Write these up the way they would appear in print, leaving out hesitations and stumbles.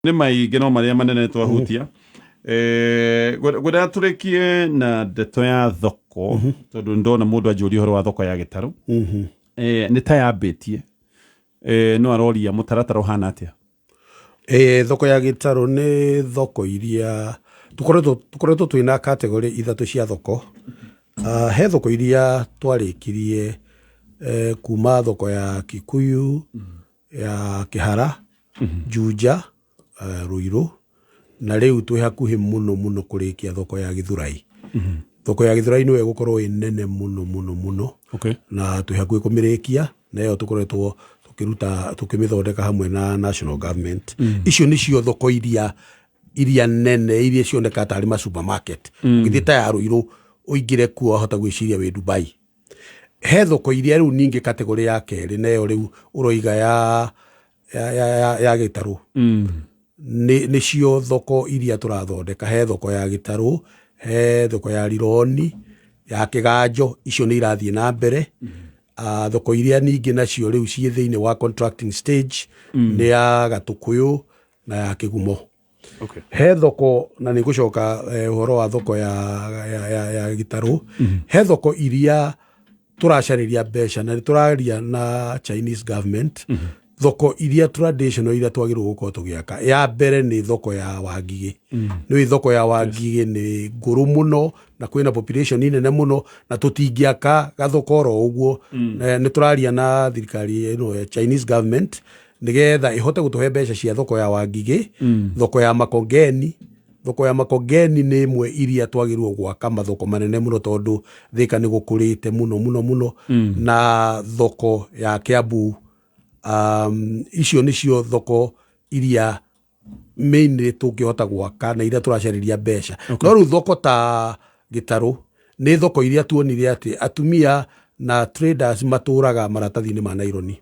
Nĩ maingĩ no marĩa manene twahutia. Ngwendaga tũrĩkie na ndeto ya thoko, tondũ ndona mũndũ anjũria ũhoro wa thoko ya Gĩtarũ. Nĩ ta yambĩtie. No aroria mũtaratara ũhana atĩa? Thoko ya Gĩtarũ nĩ thoko iria tũkoretwo twĩna category ithatũ cia thoko. He thoko iria twarĩkirie, kuma thoko ya Kikuyu, ya Kĩhara, Juja, Ruiru, na rĩu twĩ hakuhĩ mũno mũno kũrĩkia thoko ya Gĩthũrai. Thoko ya Gĩthũrai nĩyo ĩgũkorwo ĩ nene mũno mũno mũno. Na twĩ hakuhĩ kũmĩrĩkia, na ĩyo tũkoretwo tũkĩruta tũkĩmĩthondeka hamwe na national government. Icio nĩcio thoko iria nene iria cionekaga tarĩ ma supermarket. Ũngĩthiĩ ta ya Ruiru ũingĩre kuo wahota gwĩciria wĩ Dubai. He thoko iria rĩu ningĩ category ya kerĩ, nayo rĩu ũroiga ya Gĩtarũ. Nĩcio thoko iria tũrathondeka. He thoko ya Gĩtarũ, he thoko ya Rironi, ya Kĩganjo, icio nĩ irathiĩ na mbere. Thoko iria ningĩ nacio rĩu ciĩ thĩinĩ wa contracting stage nĩ ya Gatũkũyũ na ya Kĩgumo. He thoko, na nĩ ngũcoka ũhoro wa thoko ya Gĩtarũ. He thoko iria tũracarĩria mbeca na nĩ tũraria na Chinese government. Thoko iria traditional iria twagĩrĩirwo gũkorwo tũgĩaka, ya mbere nĩ thoko ya Wangigĩ. Nĩ thoko ya Wangigĩ nĩ ngũrũ mũno na kwĩna population nene mũno, na tũtingĩaka gathoko oro ũguo. Nĩ tũraria na thirikari ĩno ya Chinese government nĩgetha ĩhote gũtũhe mbeca cia thoko ya Wangigĩ. Thoko ya Makongeni, thoko ya Makongeni nĩ ĩmwe iria twagĩrĩirwo gwaka mathoko manene mũno, tondũ Thika nĩ gũkũrĩte mũno mũno mũno. Na thoko ya Kiambu. Icio nĩcio thoko iria mainly tũngĩhota gwaka na iria tũracarĩria mbeca. No rĩu thoko ta Gĩtarũ nĩ thoko iria tuonire atĩ atumia na traders matũraga maratathi-inĩ ma naironi,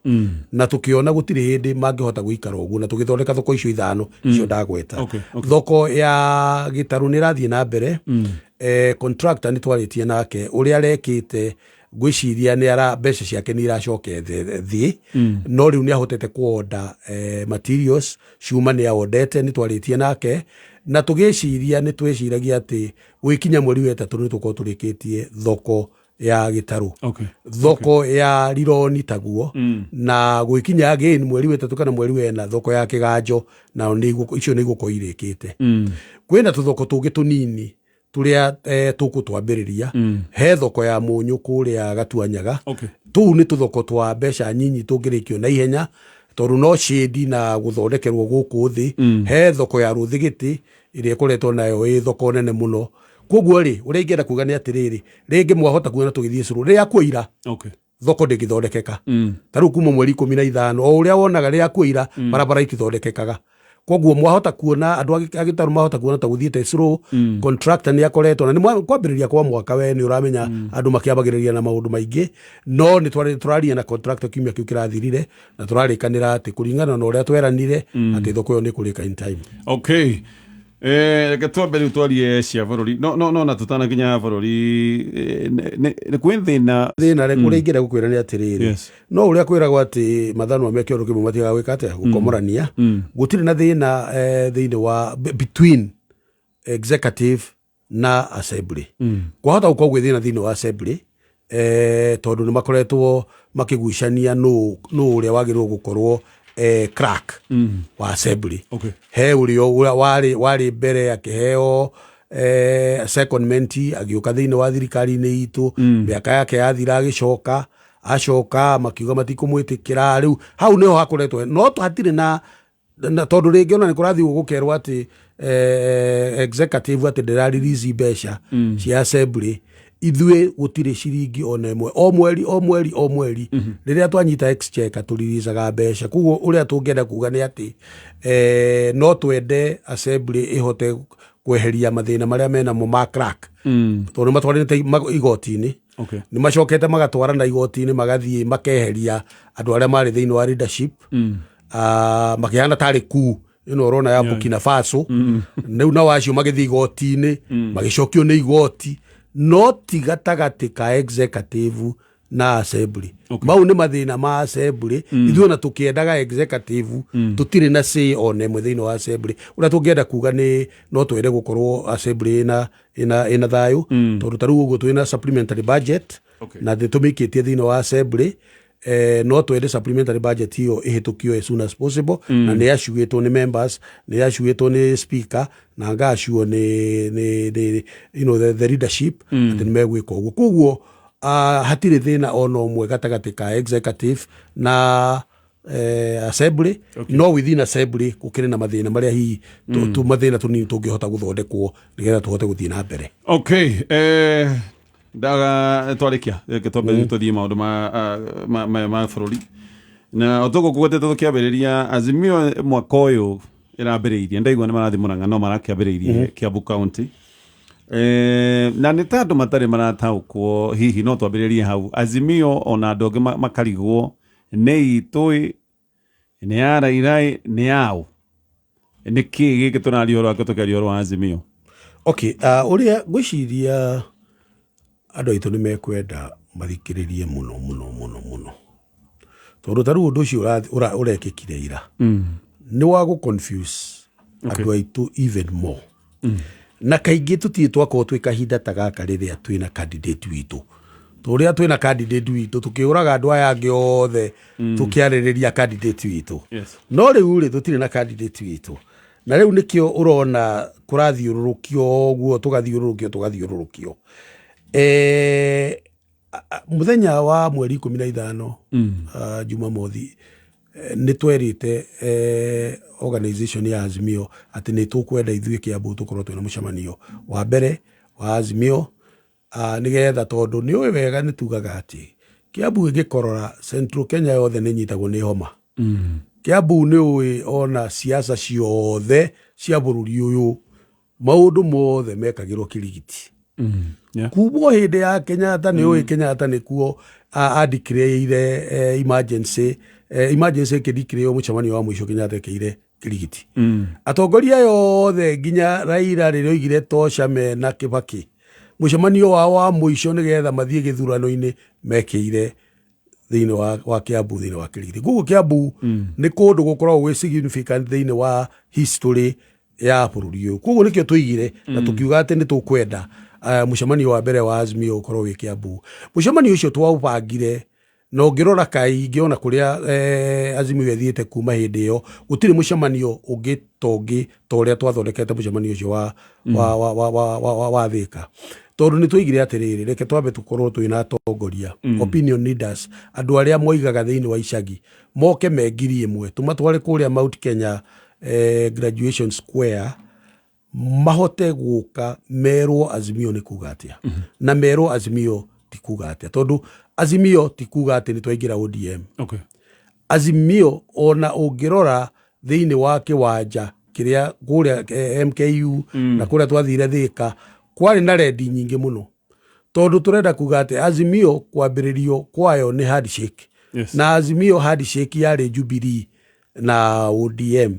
na tũkĩona gũtirĩ hĩndĩ mangĩhota gũikara ũguo, na tũgĩthondeka thoko icio ithano icio ndagweta. Thoko ya Gĩtarũ nĩ ĩrathiĩ na mbere. Contractor nĩ twarĩtie nake, ũrĩa arekĩte ngwĩciria nĩ ara mbeca ciake nĩ iracokete thĩ, no rĩu nĩ ahotete kuoda materials, cuma nĩ aondete. Nĩ twarĩtie nake na tũgĩciria, nĩ twĩciragia atĩ gwĩkinya mweri wa ĩtatũ nĩ tũkorwo tũrĩkĩtie thoko ya Gĩtarũ. Thoko ya Rironi taguo, na gwĩkinya again mweri wa ĩtatũ kana mweri wa ĩna, thoko ya Kĩganjo nao icio nĩ igũkorwo irĩkĩte. Kwĩna tũthoko tũngĩ tũnini tũrĩa tũkũtwambĩrĩria. He thoko ya Mũnyũ kũrĩa Gatuanyaga. Tũu nĩ tũthoko twa mbeca nyinyi tũngĩrĩkio na ihenya, tondũ no shade na gũthondekerwo gũkũ thĩ. He thoko ya Rũthigĩtĩ ĩrĩa ĩkoretwo nayo ĩ thoko nene mũno. Koguo rĩ, ũrĩa ingĩenda kuga nĩ atĩrĩrĩ, rĩngĩ mwahota kuona tũgĩthiĩ cũrũ rĩrĩa kuoira, thoko ndĩngĩthondekeka. Ta rĩu kuma mweri 15, o ũrĩa wonaga rĩrĩa kuoira, barabara itithondekekaga. Koguo mwahota kuona andũ a Gĩtarũ mahota kuona ta gũthiĩte slow. Contractor nĩ akoretwo na nĩ kwambĩrĩria kwa mwaka, we nĩ ũramenya andũ makĩambagĩrĩria na maũndũ maingĩ, no nĩ tũraria na contractor kiumia kĩu kĩrathirire, na tũrarĩkanĩra atĩ kũringana na ũrĩa tweranire atĩ thoko ĩyo nĩ kũrĩka in time. Okay. Reke twambe rĩu twarie cia bũrũri, no na tũtanakinya bũrũri, nĩ kwĩ thĩna. Thĩna rĩ, ũrĩa ingĩenda gũkwĩra nĩ atĩrĩrĩ, no ũrĩa kwĩragwo atĩ mathanwa me kĩoro kĩmwe matigaga gwĩka atĩa, gũkomorania. Gũtirĩ na thĩna thĩinĩ wa between executive na assembly. Kwahota gũkorwo gwĩ thĩna thĩinĩ wa assembly, tondũ nĩ makoretwo makĩgucania nũ ũrĩa wagĩrĩirwo gũkorwo clerk wa assembly. He ũrĩa warĩ mbere akĩheo secondment, agĩũka thĩinĩ wa thirikari-inĩ itũ. Mĩaka yake yathira, agĩcoka, acoka makiuga matikũmwĩtĩkĩra. Rĩu hau nĩho hakoretwo, no hatirĩ na tondũ rĩngĩ ona nĩ kũrathiĩ gũkerwo atĩ executive atĩ ndĩra release mbeca cia assembly. Ithuĩ gũtirĩ ciringi ona ĩmwe. O mweri, o mweri, o mweri rĩrĩa twanyita exchequer, tũriricaga mbeca. Koguo ũrĩa tũngĩenda kuga nĩ atĩ no twende assembly ĩhote kweheria mathĩna marĩa menamo ma clerk, tondũ nĩ matwarĩte igoti-inĩ. Nĩ macokete magatwarana igoti-inĩ, magathiĩ makeheria andũ arĩa marĩ thĩinĩ wa leadership, makĩhana tarĩ kuu ĩno ũrona ya Burkina Faso. Rĩu nao acio magĩthiĩ igoti-inĩ, magĩcokio nĩ igoti, no ti gatagatĩ ka executive. Na assembly, mau nĩ mathĩna ma assembly. Ithuĩ ona tũkĩendaga executive, tũtirĩ na say ona ĩmwe thĩinĩ wa assembly. Ũrĩa tũngĩenda kuga nĩ no twende gũkorwo assembly ĩna thayũ, tondũ ta rĩu ũguo twĩna supplementary budget na nĩ tũmĩikĩtie thĩinĩ wa assembly. No twende supplementary budget ĩyo ĩhĩtũkio as soon as possible, na nĩ yacuĩtwo nĩ members, nĩ yacuĩtwo nĩ speaker, na ngacuo nĩ the leadership atĩ nĩ megwĩka ũguo. Koguo hatirĩ thĩna ona ũmwe gatagatĩ ka executive na assembly. No within assembly gũkĩrĩ na mathĩna marĩa hihi tu mathĩna tũnini tũngĩhota gũthondekwo nĩgetha tũhote gũthiĩ na mbere. Okay, ndaga twarĩkia, reke twambe tũthiĩ maũndũ ma bũrũri na ũtũgũ kugwetete. Tũkĩambĩrĩria, Azimio mwaka ũyũ ĩrambĩrĩirie, ndaigua nĩ marathiĩ Mũrang'a, no marakĩambĩrĩirie Kiambu County. Na nĩ ta andũ matarĩ marataũkwo, hihi no twambĩrĩrie hau. Azimio ona andũ angĩ makarigwo nĩ itũ, nĩ ya Raila, nĩ yaũ, nĩ kĩ gĩkĩ tũraria ũhoro wake tũkĩaria ũhoro wa Azimio? Okay, ũrĩa ngwĩciria andũ aitũ nĩ mekwenda mathikĩrĩrie mũno mũno mũno mũno, tondũ ta rĩu ũndũ ũcio ũrekĩkire ira nĩ wa gũ confuse andũ aitũ even more. Na kaingĩ tũtirĩ twakorwo twĩ kahinda ta gaka rĩrĩa twĩna candidate witũ, tũrĩa twĩna candidate witũ tũkĩũraga andũ aya angĩ othe tũkĩarĩrĩria candidate witũ. No rĩu rĩ, tũtirĩ na candidate witũ, na rĩu nĩkĩo ũrona kũrathiũrũrũkio ũguo, tũgathiũrũrũkio tũgathiũrũrũkio. Mũthenya wa mweri 15, Jumamothi, nĩ twerĩte organization ya Azimio atĩ nĩ tũkwenda ithuĩ Kiambu tũkorwo twĩna mũcemanio wa mbere wa Azimio, nĩgetha, tondũ nĩ ũĩ wega nĩ tugaga atĩ Kiambu ĩngĩkorora, Central Kenya yothe nĩ nyitagwo nĩ homa. Kiambu nĩ ũĩ ona siasa ciothe cia bũrũri ũyũ, maũndũ mothe mekagĩrwo Kirigiti. Kuma o hĩndĩ ya Kenyatta, nĩ ũĩ Kenyatta nĩkuo adeclareire emergency, emergency ĩkĩdeclare mũcemanio wa mũico Kenyatta ekĩire Kirigiti. Atongoria aya othe nginya Raila rĩrĩa oigire tosha mena Kibaki, mũcemanio wao wa mũico nĩgetha mathiĩ gĩthurano-inĩ mekĩire thĩinĩ wa Kiambu, thĩinĩ wa Kirigiti. Koguo Kiambu nĩ kũndũ gũkoragwo gwĩ significant thĩinĩ wa history ya bũrũri ũyũ. Koguo nĩkĩo tũigire na tũkiuga atĩ nĩ tũkwenda mũcemanio wa mbere wa Azimio ũkorwo wĩ Kiambu. Mũcemanio ũcio twaũbangire, na ũngĩrora kaingĩ ona kũrĩa Azimio ĩthiĩte kuma hĩndĩ ĩyo, gũtirĩ mũcemanio ũngĩ tongĩ ta ũrĩa twathondekete mũcemanio ũcio wa Thĩka, tondũ nĩ twaigire atĩrĩrĩ, reke twambe tũkorwo twĩna atongoria, opinion leaders, andũ arĩa moigaga thĩinĩ wa icagi, moke me 1,000, tũmatware kũrĩa Mount Kenya Graduation Square, mahote gũka merwo Azimio nĩ kuga atĩa na merwo Azimio ti kuga atĩa, tondũ Azimio ti kuga atĩ nĩ twaingĩra ODM. Azimio ona ũngĩrora thĩinĩ wa kĩwanja kĩrĩa kũrĩa MKU na kũrĩa twathire Thĩka, kwarĩ na rendi nyingĩ mũno, tondũ tũrenda kuga atĩ Azimio kwambĩrĩrio kwayo nĩ handshake. Na Azimio handshake yarĩ Jubilee na ODM.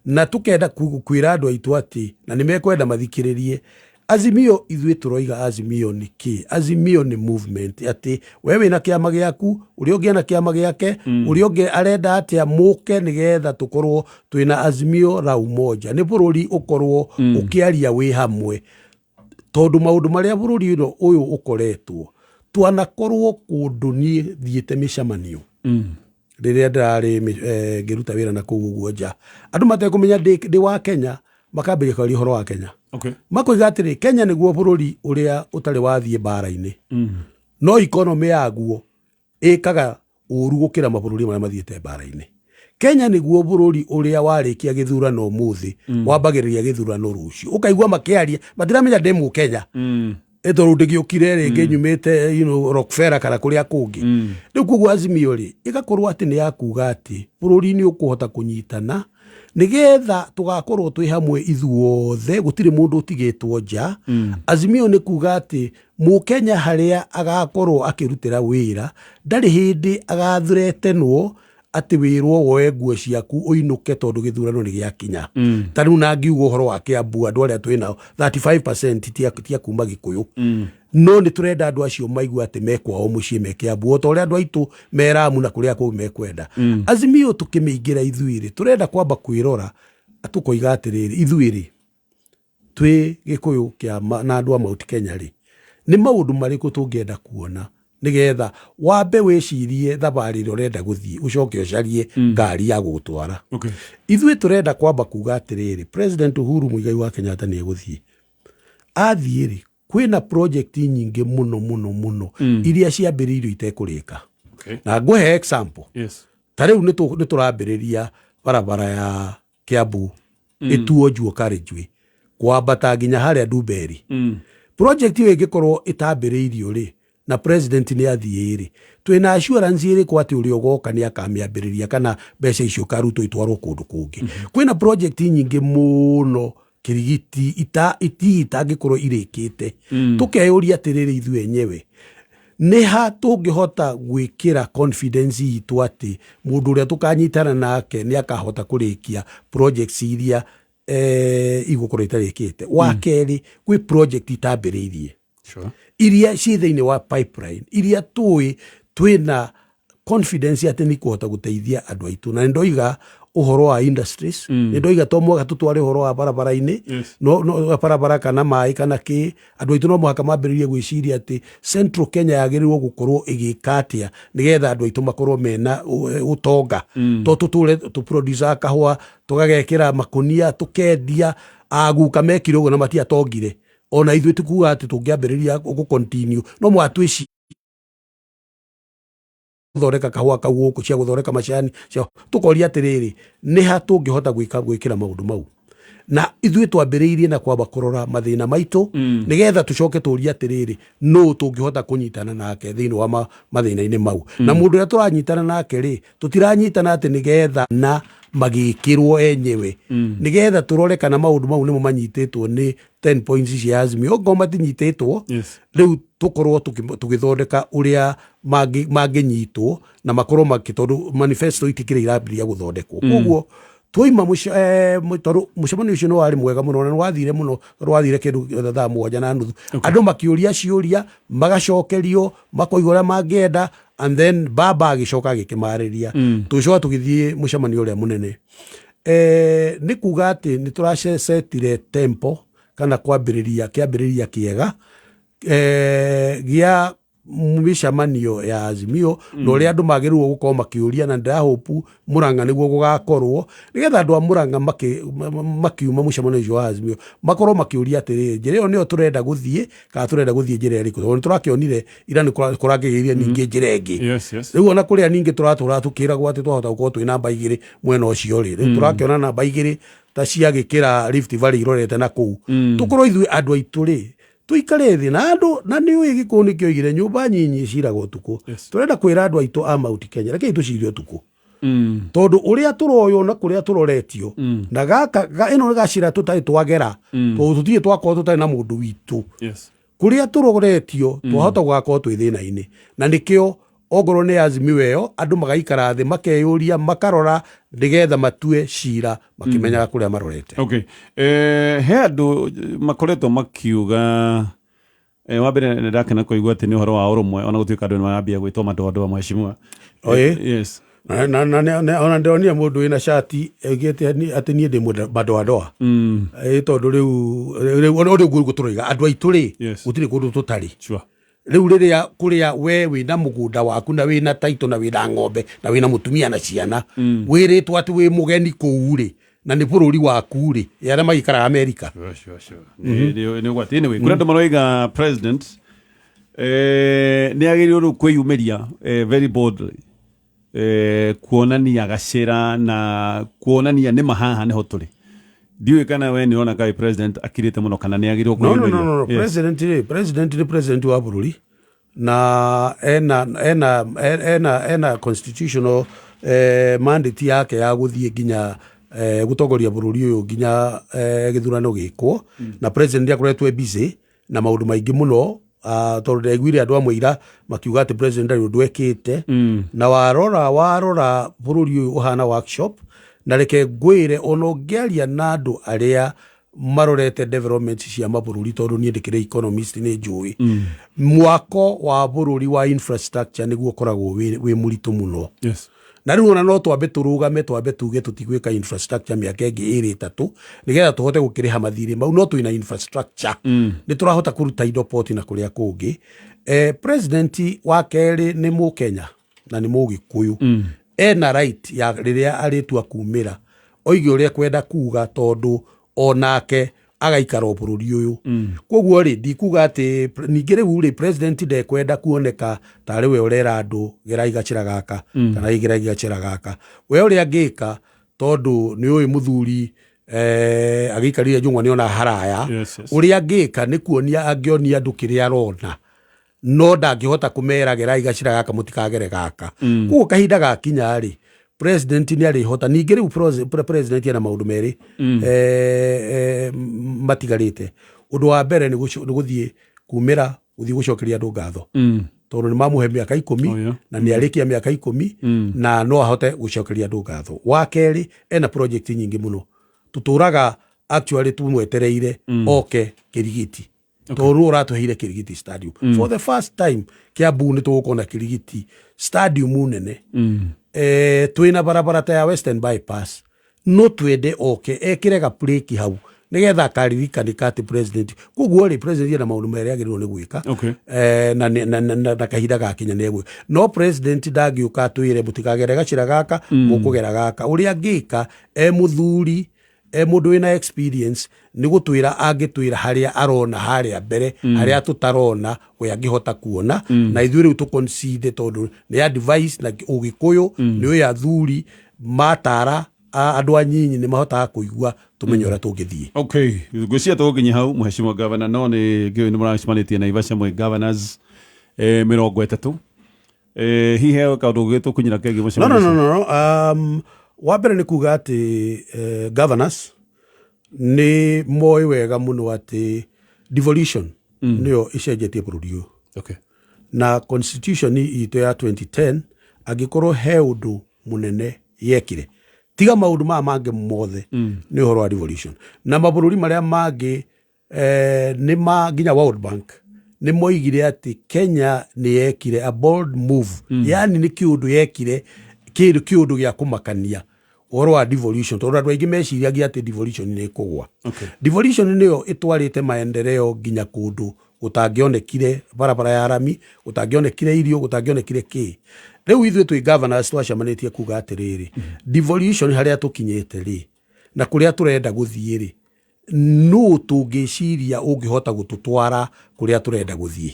Na tukenda kwĩra andũ aitũ atĩ, na nĩ mekwenda mathikĩrĩrie, Azimio ithuĩ tũroiga Azimio nĩ kĩ? Azimio nĩ movement atĩ we wĩna kĩama gĩaku, ũrĩa ũngĩ ena kĩama gĩake, ũrĩa ũngĩ arenda atĩa, mũke nĩgetha tũkorwo twĩna Azimio la Umoja, nĩ bũrũri ũkorwo ũkĩaria wĩ hamwe, tondũ maũndũ marĩa bũrũri ũyũ ũyũ ũkoretwo, twanakorwo kũndũ niĩ thiĩte mĩcemanio rĩrĩa ndĩrarĩ ngĩruta wĩra na kũu ũguo nja, andũ matekũmenya ndĩ wa Kenya, makambĩrĩria kwaria ũhoro wa Kenya. Makoiga atĩrĩ, Kenya nĩguo bũrũri ũrĩa ũtarĩ wathiĩ mbara-inĩ, no economy yaguo ĩkaga ũru gũkĩra mabũrũri marĩa mathiĩte mbara-inĩ. Kenya nĩguo bũrũri ũrĩa warĩkia gĩthurano ũmũthĩ, wambagĩrĩria gĩthurano rũciũ. Ũkaigua makĩaria matiramenya ndĩ Mũkenya, tondũ ndĩgĩũkire rĩngĩ nyumĩte Rockefeller kana kũrĩa kũngĩ. Rĩu koguo Azimio rĩ, ĩgakorwo atĩ nĩ ya kuga atĩ bũrũri nĩ ũkũhota kũnyitana nĩgetha tũgakorwo twĩ hamwe ithuothe, gũtirĩ mũndũ ũtigĩtwo nja. Azimio nĩ kuga atĩ Mũkenya harĩa agakorwo akĩrutĩra wĩra ndarĩ hĩndĩ agathuretenwo. Atĩ wĩrwo woe nguo ciaku ũinũke tondũ gĩthurano nĩ gĩakinya. Ta rĩu na ngiuga ũhoro wa Kĩambu, andũ arĩa twĩ nao 35% ti a kuma Gĩkũyũ, no nĩ tũrenda andũ acio maigue atĩ me kwao mũciĩ, me Kĩambu, o ta ũrĩa andũ aitũ me Ramu na kũrĩa kũu mekwenda. Azimio tũkĩmĩingĩra ithuĩ rĩ, tũrenda kwamba kwĩrora, tũkoiga atĩrĩrĩ, ithuĩ rĩ twĩ Gĩkũyũ kĩa na andũ a Mount Kenya rĩ, nĩ maũndũ marĩkũ tũngĩenda kuona, nĩgetha wambe wĩcirie thabarĩ ĩrĩa ũrenda gũthiĩ, ũcoke ũcarie ngari ya gũgũtwara. Ithuĩ tũrenda kwamba kuga atĩrĩrĩ, President Uhuru Muigai wa Kenyatta nĩ egũthiĩ. Athiĩ rĩ, kwĩna project nyingĩ mũno mũno mũno iria ciambĩrĩirio itekũrĩka. Na ngũhe example. Ta rĩu nĩ tũrambĩrĩria barabara ya Kiambu ĩtuo Njuo Carriageway kwambata nginya harĩa Ndumberi. Project ĩyo ĩngĩkorwo ĩtambĩrĩirio rĩ, na president nĩ athiĩ rĩ, twĩna assurance ĩrĩkũ atĩ ũrĩa ũgoka nĩ akamĩambĩrĩria kana mbeca icio karutwo itwarwo kũndũ kũngĩ? Kwĩna project nyingĩ mũno Kirigiti ita iti itangĩkorwo irĩkĩte. Tũkeyũria atĩrĩrĩ, ithuĩ enyewe nĩ ha tũngĩhota gwĩkĩra confidence itũ atĩ mũndũ ũrĩa tũkanyitana nake nĩ akahota kũrĩkia projects iria igũkorwo itarĩkĩte? Wa kerĩ, kwĩ project itambĩrĩirie iria ciĩ thĩinĩ wa pipeline, iria tũĩ twĩna confidence atĩ nĩ ikũhota gũteithia andũ aitũ. Na nĩ ndoiga ũhoro wa industries, nĩ ndoiga to mwaka tũtware ũhoro wa barabara-inĩ, no barabara kana maĩ kana kĩ. Andũ aitũ no mũhaka mambĩrĩrie gwĩciria atĩ Central Kenya yagĩrĩirwo gũkorwo ĩgĩka atĩa nĩgetha andũ aitũ makorwo mena ũtonga, to tũtũre tũproducaga kahũa, tũgagekĩra makũnia, tũkendia. Aguka mekire ũguo na matiatongire. Ona ithuĩ tikuga atĩ tũngĩambĩrĩria gũ continue, no mũhaka twĩci gũthondeka kahũa kau gũkũ, cia gũthondeka macani cia tũkoria atĩrĩrĩ, nĩ ha tũngĩhota gwĩka gwĩkĩra maũndũ mau? Na ithuĩ twambĩrĩirie na kwamba kũrora mathĩna maitũ, nĩgetha tũcoke tũrie atĩrĩrĩ, nũ tũngĩhota kũnyitana nake thĩinĩ wa mathĩna-inĩ mau? Na mũndũ ũrĩa tũranyitana nake rĩ, tũtiranyitana atĩ nĩgetha na magĩkĩrwo enyewe, nĩgetha tũrore kana maũndũ mau nĩmo manyitĩtwo nĩ 10 points cia Azimio. Okorwo matinyitĩtwo, rĩu tũkorwo tũgĩthondeka ũrĩa mangĩnyitwo na makorwo makĩ, tondũ manifesto itikĩrĩ irambĩrĩria gũthondekwo. Koguo twaima tondũ mũcemanio ũcio nĩ warĩ mwega mũno na nĩ wathire mũno, tondũ wathire kĩndũ thaa 7:30, andũ makĩũria ciũria, magacokerio, makoiga ũrĩa mangĩenda, and then baba agĩcoka agĩkĩmarĩria. Tũgĩcoka tũgĩthiĩ mũcemanio ũrĩa mũnene. Nĩ kuga atĩ nĩ tũracetire tempo kana kwambĩrĩria kĩambĩrĩria kĩega gĩa mĩcemanio ya Azimio na ũrĩa andũ magĩrĩirwo gũkorwo makĩũria. Na ndĩrahopu Mũrang'a nĩguo gũgakorwo, nĩgetha andũ a Mũrang'a makiuma mũcemanio ũcio wa Azimio makorwo makĩũria atĩrĩrĩ, njĩra ĩyo nĩyo tũrenda gũthiĩ kana tũrenda gũthiĩ njĩra ĩrĩkũ? Tondũ nĩ tũrakĩonire ira nĩ kũrangĩgĩire ningĩ njĩra ĩngĩ. Rĩu ona kũrĩa ningĩ tũratũra tũkĩragwo atĩ twahota gũkorwo twĩ namba 2 mwena ũcio rĩ, rĩu tũrakĩona namba 2 ta ciagĩkĩra Rift Valley irorete na kũu. Tũkorwo ithuĩ andũ aitũ rĩ, tũikare thĩ na andũ, na nĩ ũĩ Gĩkũyũ nĩkĩo oigire, nyũmba nyinyi iciraga ũtukũ. Tũrenda kwĩra andũ aitũ a Mount Kenya, rekei tũcire ũtukũ, tondũ ũrĩa tũroywo na kũrĩa tũroretio na gaka ĩno nĩ gacĩra tũtarĩ twagera, tondũ tũtirĩ twakorwo tũtarĩ na mũndũ witũ. Kũrĩa tũroretio twahota gũgakorwo twĩ thĩna-inĩ, na nĩkĩo ongorwo nĩ Azimio ĩyo, andũ magaikara thĩ, makeyũria, makarora, nĩgetha matue cira makĩmenyaga kũrĩa marorete. Okay. He andũ makoretwo makiuga, wa mbere nĩ ndakena kũigua atĩ nĩ ũhoro wa ũrũmwe, ona gũtuĩka andũ nĩ marambia gwĩtwo madoadoa, mheshimiwa. Oĩ. Na ona ndĩronire mũndũ wĩna cati augĩte atĩ niĩ ndĩ madoadoa. Tondũ rĩu ona ũrĩa ũguo tũroiga andũ aitũ rĩ, gũtirĩ kũndũ tũtarĩ. Rĩu rĩrĩa kũrĩa we wĩna mũgũnda waku na wĩna taito na wĩna ng'ombe na wĩna mũtumia na ciana, wĩrĩtwo atĩ wĩ mũgeni kũu rĩ, na nĩ bũrũri waku rĩ, arĩa magĩikaraga Amerika. Sure. Nĩ ũgwati. Anyway, kũrĩ andũ maroiga president nĩ agĩrĩirwo rĩu kwĩyumĩria very boldly, kuonania gacĩra na kuonania nĩ mahaha nĩho tũrĩ. Ndiũĩ kana we nĩ ũrona kaĩ president akirĩte mũno kana nĩ agĩrĩirwo No, no, kwĩyumĩria. no, no, no. President rĩ, president nĩ president wa bũrũri na ena constitutional mandate yake ya gũthiĩ nginya gũtongoria bũrũri ũyũ nginya gĩthurano gĩkwo. Na president nĩ akoretwo e busy na maũndũ maingĩ mũno. Tondũ ndaiguire andũ amwe ira makiuga atĩ president ndarĩ ũndũ ekĩte. Na warora bũrũri ũyũ ũhana workshop, na reke ngwĩre, ona ũngĩaria na andũ arĩa marorete development cia mabũrũri, tondũ niĩ ndĩkĩrĩ economist, nĩ njũĩ mwako wa bũrũri wa infrastructure nĩguo ũkoragwo wĩ mũritũ mũno. Na rĩu ona no twambe tũrũgame, twambe tuge tũtigwĩka infrastructure mĩaka ĩngĩ 2 3, nĩgetha tũhote gũkĩrĩha mathirĩ mau, no twĩna infrastructure, nĩ tũrahota kũruta indo port na kũrĩa kũngĩ. President wa kerĩ nĩ Mũkenya na nĩ Mũgĩkũyũ, ena right ya rĩrĩa arĩtua kumĩra oige ũrĩa kwenda kuga, tondũ onake agaikara o bũrũri ũyũ. Koguo rĩ, ndikuga atĩ ningĩ rĩu rĩ, president ndekwenda kuoneka tarĩ we ũrera andũ gerai gacĩra gaka kana gerai gacĩra gaka. We ũrĩa angĩka, tondũ nĩ ũĩ mũthuri agĩikarire njũng'wa nĩ ona haraya. Ũrĩa angĩka nĩ kuonia, angĩonia andũ kĩrĩa arona, no ndangĩhota kũmera gerai gacĩra gaka, mũtikagere gaka. Koguo kahinda gakinya rĩ, president nĩ arĩhota. Ningĩ rĩu president ena maũndũ merĩ matigarĩte. Ũndũ wa mbere nĩ gũthiĩ kumĩra, gũthiĩ gũcokeria andũ ngatho, tondũ nĩ mamũhe mĩaka 10. Na nĩ arĩkia mĩaka 10, na no ahote gũcokeria andũ ngatho. Wa kerĩ, ena project nyingĩ mũno tũtũraga actually tumwetereire oke Kirigiti, tondũ nũ ũratũheire Kirigiti Stadium for the first time. Kiambu nĩ tũgũkorwo na Kirigiti Stadium nene. Twĩna barabara ta ya Western Bypass, no twende oke ekĩre gabreki hau nĩgetha akaririkanĩka atĩ president. Koguo rĩ, president ena maũndũ merĩ agĩrĩirwo nĩ gwĩka. Na kahinda gakinya nĩ egwĩka, no president ndangĩũka atwĩre mũtikagere gacĩra gaka, mũkũgera gaka. Ũrĩa angĩka e mũthuri, e mũndũ wĩna experience, nĩ gũtwĩra angĩtwĩra harĩa arona harĩa mbere, harĩa tũtarona we angĩhota kuona, na ithuĩ rĩu tũ concede, tondũ nĩ advice na Ũgĩkũyũ nĩ ũyũ, athuri matara andũ anyinyi nĩ mahotaga kũigua, tũmenye ũrĩa tũngĩthiĩ. Okay, ngwĩciria tũgũkinya hau, mheshimiwa governor, no nĩ ngĩũĩ nĩ mũracemanĩtie Naivasha mwĩ governors 30. Hihi he kaũndũ gĩtũkinyĩra kegiĩ No, no, mũcemanio no, ũcio? No. Wa mbere nĩ kuga atĩ governors nĩ moĩ wega mũno atĩ devolution nĩyo ĩcenjetie bũrũri ũyũ. Na constitution itũ ya 2010, angĩkorwo he ũndũ mũnene yekire tiga maũndũ maya mangĩ mothe, nĩ ũhoro wa devolution. Na mabũrũri marĩa mangĩ, nĩ ma nginya World Bank nĩ moigire atĩ Kenya nĩ yekire a bold move, yani nĩ kĩũndũ yekire kĩndũ kĩũndũ gĩa kũmakania, ũhoro wa devolution, tondũ andũ aingĩ meciriagia atĩ devolution nĩ ĩkũgwa. Devolution nĩyo ĩtwarĩte maendeleo nginya kũndũ gũtangĩonekire barabara ya rami, gũtangĩonekire irio, gũtangĩonekire kĩ. Rĩu ithuĩ twĩ governors twacemanĩtie kuga atĩrĩrĩ, devolution harĩa tũkinyĩte rĩ, na kũrĩa tũrenda gũthiĩ rĩ, nũ tũngĩciria ũngĩhota gũtũtwara kũrĩa tũrenda gũthiĩ?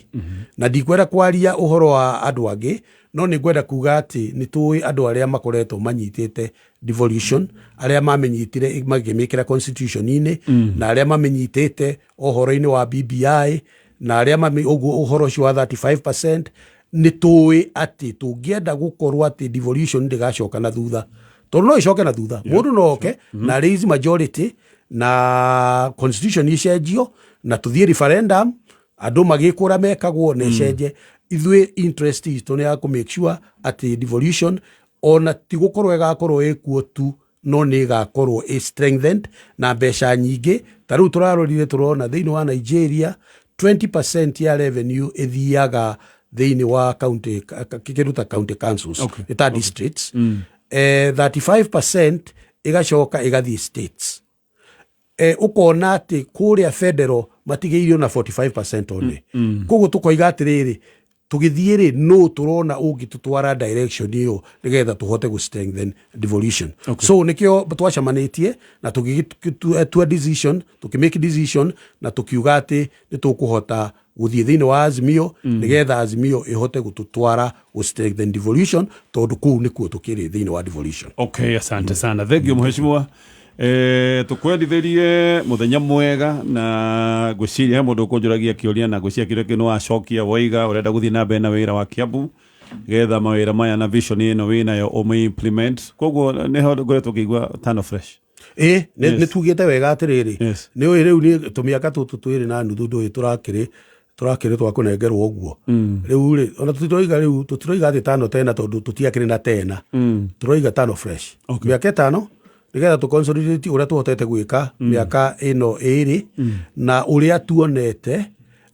Na ndikwenda kwaria ũhoro wa andũ angĩ, no nĩ ngwenda kuga atĩ nĩ tũĩ andũ arĩa makoretwo manyitĩte devolution, arĩa mamĩnyitire magĩmĩkĩra constitution-inĩ, na arĩa mamĩnyitĩte ũhoro-inĩ wa BBI, na arĩa mami ũguo ũhoro ũcio wa 35%. Nĩ tũĩ atĩ tũngĩenda gũkorwo atĩ devolution ndĩgacoka na thutha, tondũ no ĩcoke na thutha, mũndũ no oke na raise majority na constitution icenjio na tũthiĩ referendum, andũ magĩkũra mekagwo na ĩcenje. Ithuĩ interest itũ nĩ ya kũ make sure atĩ devolution ona ti gũkorwo ĩgakorwo ĩkuo tu, no nĩ ĩgakorwo ĩ strengthened na mbeca nyingĩ. Ta rĩu tũrarorire tũrona thĩinĩ wa Nigeria 20% ya revenue ĩthiaga thĩinĩ wa county, kĩndũ ta county councils, ta districts, 35% ĩgacoka ĩgathiĩ states. Ũkona atĩ kũrĩa federal matigĩirio na 45% only. Koguo tũkoiga atĩrĩrĩ, tũgĩthiĩ rĩ, no tũrona ũngĩtũtwara direction ĩyo nĩgetha tũhote gũ strengthen devolution. So nĩkĩo twacemanĩtie na tũgĩtua decision, tũkĩ decision na tũkiuga atĩ nĩ tũkũhota gũthiĩ thĩinĩ wa Azimio, nĩgetha Azimio ĩhote gũtũtwara gũ strengthen devolution, tondũ kũu nĩkuo tũkĩrĩ thĩinĩ wa devolution. Okay, asante sana, thank you mheshimiwa. Tukwendithĩrie mũthenya mwega, na ngwĩciria he mũndũ ũkũnjũragia kĩũria, na ngwĩciria kĩũria kĩu nĩ wacokia, waiga ũrenda gũthiĩ na mbere na wĩra wa Kiambu getha mawĩra maya na vision ĩno wĩnayo ũmĩ implement. Koguo nĩho ngoretwo ngĩigua tano fresh. Ĩ nĩ tugĩte wega atĩrĩrĩ, nĩ ũĩ rĩu nĩ tũmĩaka tũtũ 2.5 ndũĩ tũrakĩrĩ. Tũrakĩrĩ twa kũnengerwo ũguo rĩu rĩ, ona tũtiroiga rĩu, tũtiroiga atĩ tano tena, tondũ tũtiakĩrĩ na tena. Tũroiga tano fresh. Mĩaka 5, nĩgetha tũ consolidate ũrĩa tũhotete gwĩka mĩaka ĩno 2 na ũrĩa tuonete,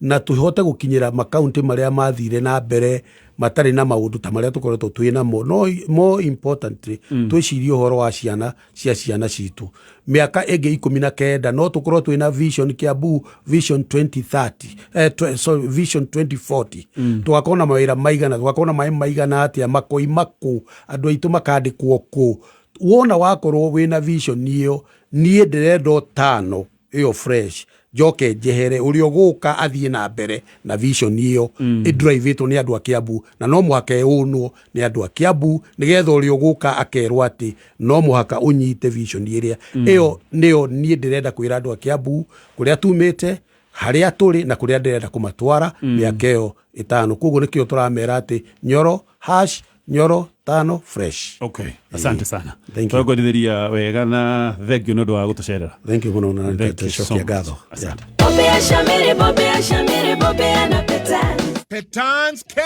na tũhote gũkinyĩra makaunti marĩa mathire na mbere matarĩ na maũndũ ta marĩa tũkoretwo twĩ namo. No more importantly, twĩcirie ũhoro wa ciana cia ciana citũ. Mĩaka ĩngĩ 19 no tũkorwo twĩna vision Kiambu Vision 2030, sorry, Vision 2040. Tũgakorwo na mawĩra maigana, tũgakorwo na maĩ maigana atĩa, makoima kũ, andũ aitũ makandĩkwo kũ. Wona wakorwo wĩna vision ĩyo, niĩ ndĩrenda tano ĩyo fresh, njoke njehere, ũrĩa ũgũka athiĩ na mbere na vision ĩyo ĩndrivetwo nĩ andũ a Kiambu, na no mũhaka ĩũnwo nĩ andũ a Kiambu, nĩgetha ũrĩa ũgũka akerwo atĩ no mũhaka ũnyite vision ĩrĩa. Ĩyo nĩyo niĩ ndĩrenda kwĩra andũ a Kiambu, kũrĩa tumĩte, harĩa tũrĩ na kũrĩa ndĩrenda kũmatwara mĩaka ĩyo 5. Koguo nĩkĩo tũramera atĩ Nyoro hash Nyoro tano fresh. Okay, asante sana. Thank you. Twagwendithĩria wega na thank you nĩ ũndũ wa gũtũcerera. Thank you mũno na Thank you so nĩtũcokia much. ngatho. Asante. Bobea Shamiri, Bobea Shamiri, Bobea na Petan. Petans Kenya.